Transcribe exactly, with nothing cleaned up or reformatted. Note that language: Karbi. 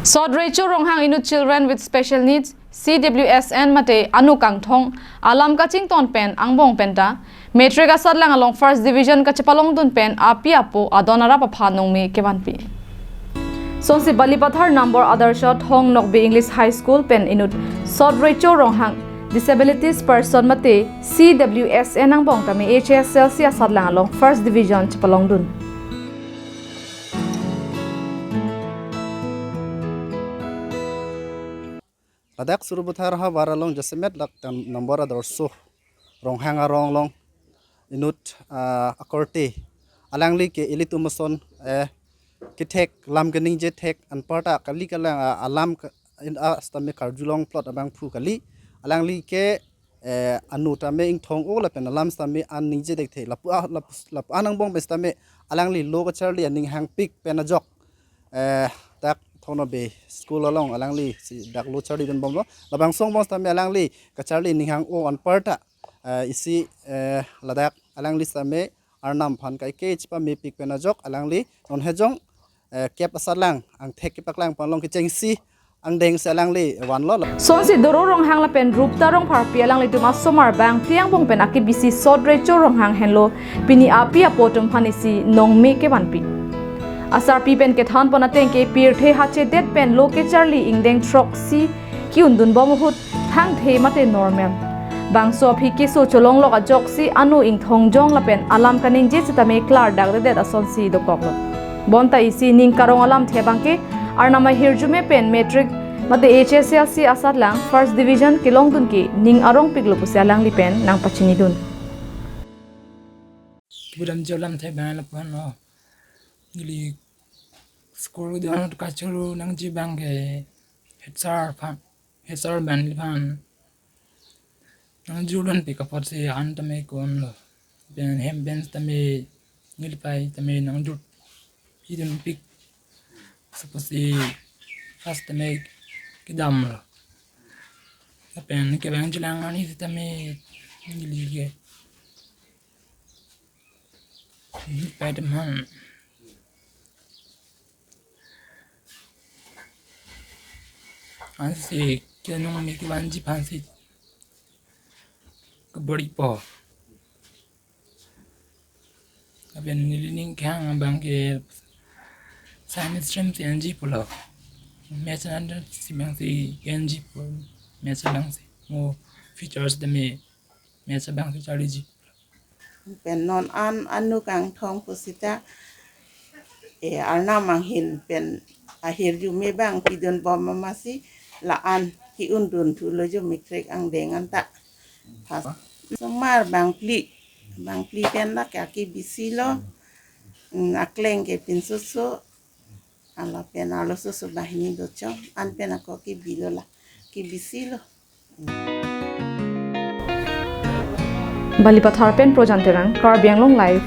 Sot Recho Ronghang inut Children with Special Needs, C W S N mate anu kangthong alam kachington pen angbong penta matric asatlang along first division kachepalongdun pen api apo adon arap aphan nongme kevanpi. Sonsi Balipathar Nambor Adarsha Thong Nokbe English High School pen inut Sot Recho Ronghang disabilities person mate C W S N angbong tame H S L C asatlang along first division chepalongdun. Ladak Sarupathar havar along jasemet dak Thong Nambor Adarsha Ronghang arong along inut, ah, akorte alangli ke ilitum ason, eh, kethek lam keningje thek anparta kali kalang, ah, alam ke in, ah, sitame karjulong plot abangphu kali. Alangli ke, eh, anu tame ingthong-o lapen alam sitame an ningje thekthe lapu, ah, lapu, lapu-an angbong pen sitame alangli lo kacharli aning hangpik pen ajok, eh, dak Thong Nokbe school along alangli si dak lo charlidunbomlo. Labangso angbong sitame alangli kacharli ning hang-o anparta, eh, isi, eh, ladak alangli sitame Arnam aphan kaike chepamepik pen ajok alangli non hejong, eh, kep asatlang angthek kepaklang pen along kechengsi angdengsi alangli vanlo. Sonsi Doro Ronghang lapen Rupta Rongpharpi alanglitum asomar bangpi angbong pen akebisi Sot Recho Ronghang henlo pini api apo atum aphan isi nongme kevanpi. Asarpi pen kethanpon ateng ke pirthe hachedet pen lo kacharli ingdeng throksi ki-undunbom ahut thangthe mate normal. Bangso aphi keso cholonglok ajoksi anu ingthongjong lapen alam kaningje sitame klardakdedet asonsi dokoklo. Bonta isi ning karong alamthe abangke Arnam ahirjume pen matric mate H S L C asatlang first division kelongdun ke ning arongpiklo pusi alangli pen nangpachinidun. Kibudam jolam thai bang lapuan lo. Neli school don kachuru nangji abangke head sir aphan, head sir bang aphan nangjulonpik apotsi an tame konlo. Pen hem bench tame neli pai tame nangjulpidunpik. Suppose first tame kedamlo. Lapen kevang jilang ani tame neli ke. Pai teman. Ansi kenong mi kevanji aphansi keboripo. Lapen neli ning kehang abangke science stream si enji pulo. Maths and si abangsi enji pulo. Maths abangsi mo features tame maths abangsi charliji. Pen non an anu kangthong pusita, eh, Arnam anghin pen ahirjume bang pidunbom amatsi la-an ki-undun thulo jo matric angdeng anta. First. Somar bangphli, bangphli pen la ke akebisilo, mm, akleng ke pinsoso, ala pen arlososo banghini dochong, an pen ako kebilo la, kebisilo. Balipathar pen Projan Terang, Karbi Anglong Live.